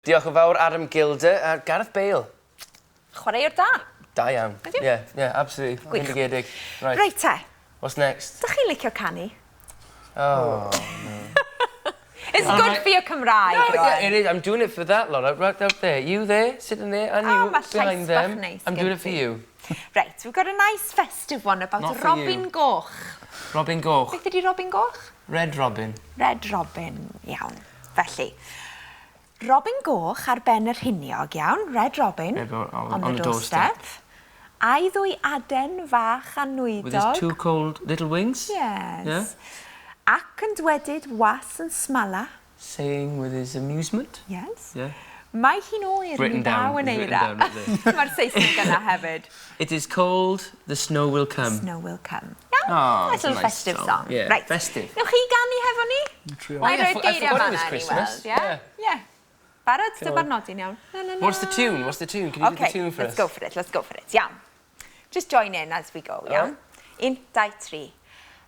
Diolch yn fawr Adam Gilder a Gareth Bale. Chwaraewr da. Da iawn. Ydyw? Yeah, yeah, absolutely. Gwych. Bendigedig. Right. Reit te. What's next? Dych chi'n licio canu? Oh. It's good for your Cymraeg, No, yeah, Rowan. it is. I'm doing it for that lot right out there. You there, sitting there, and Oh, you ma' llais behind bach them. neis I'm gen doing it for ti. you. Right, we've got a nice festive one about Not for Robin you. Goch. Robin Goch. Beth ydi Robin Goch? Red Robin. Red Robin, iawn. Felly, Robin Goch ar ben yr hiniog, iawn. Red Robin Red Ro- on- on, on the, the doorstep. doorstep. A'i ddwy aden fach a nwydog. With his two cold little wings. Yes. Yeah. Ac yn dwedyd was yn smala. Saying with his amusement. Yes. Yeah. Mae hi'n oer Written mi down, ddaw yn it's written eira. down right there. Mae'r Saesneg yna hefyd. It is cold, the snow will come. Snow will come. Iawn? Oh, nice it's a little nice festive song. song. Yeah, right. festive. Newch chi ganu hefo ni? Trio. Na i Oh, yeah, roi'r I geiriau forgot it fan'na was i ni Christmas. weld, ie? Yeah. Yeah. Barod? Come Dyma'r on. nodyn iawn. Na, na, na. What's the tune? What's the tune? Can you do Okay, the tune for let's us? go for it, let's go for it. Iawn. Just join in as we go, iawn? Un, dau, tri.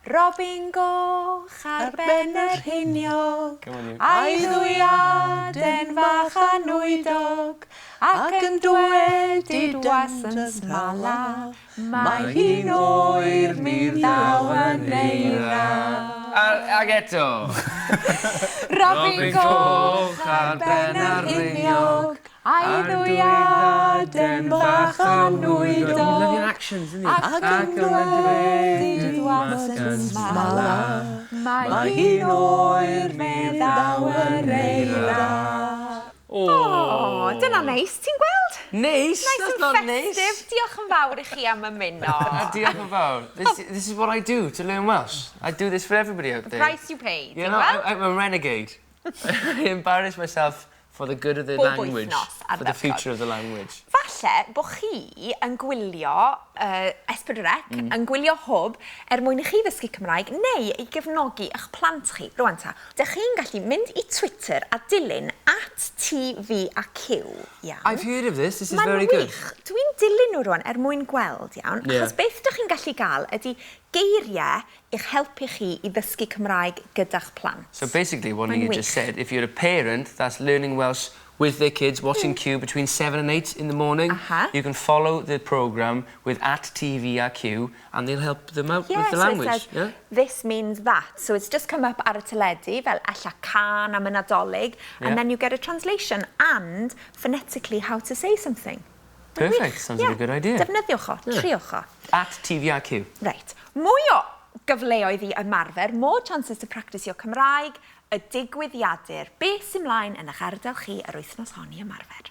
Robin goch ar ben yr hiniog, Come on, you. a'i ddwy aden fach a nwydog, ac yn dwedyd was yn smala, mae hi'n oer mi ddaw yn eira. Ag eto. Robin goch ar ben yr hiniog, a'i ddwy aden fach a nwydog, Love your actions, isn't it? Ac yn dweud was yn smala, mae hi'n oer fe ddaw yr eira. Oh, O, dyna neis, ti'n gweld? Neis? Nice That's and not festive. nice. Diolch yn fawr i chi am ymuno. Diolch yn fawr. This is what I do to learn Welsh. I do this for everybody out there. Price you paid, You ti'n know, gweld? I'm a renegade. I embarrass myself for the good of the Bob language. wythnos For the ardderchog. future of the language. Falle bod chi yn gwylio S4C, yn gwylio Hwb, er mwyn i chi ddysgu Cymraeg neu i gefnogi eich plant chi. Rwan ta, dych chi'n gallu mynd i Twitter a dilyn @TVAQ, iawn? I've heard of this. This is Mae'n very good. wych. Dwi'n dilyn nhw rwan er mwyn gweld, iawn. Yeah. Achos beth dych chi'n gallu gael ydy geiriau i'ch helpu chi i ddysgu Cymraeg gyda'ch plant. So basically, what Mae'n you just wych. said, if you're a parent that's learning Welsh with their kids, watching Q between 7 and 8 in the morning, you can follow the programme with @TVRQ and they'll help them out Yeah, with the so language. it says, yeah? this means that. So it's just come up ar y teledu fel ella cân am y Nadolig, and then you get a translation and phonetically how to say something. Mae'n Perfect. wych. Sounds like a good idea. Defnyddiwch o, triwch o. @TVRQ. Reit, mwy o gyfleoedd i ymarfer, more chances to practice your Cymraeg, y digwyddiadur. Beth sy'n mlaen yn eich ardal chi yr wythnos hon i ymarfer?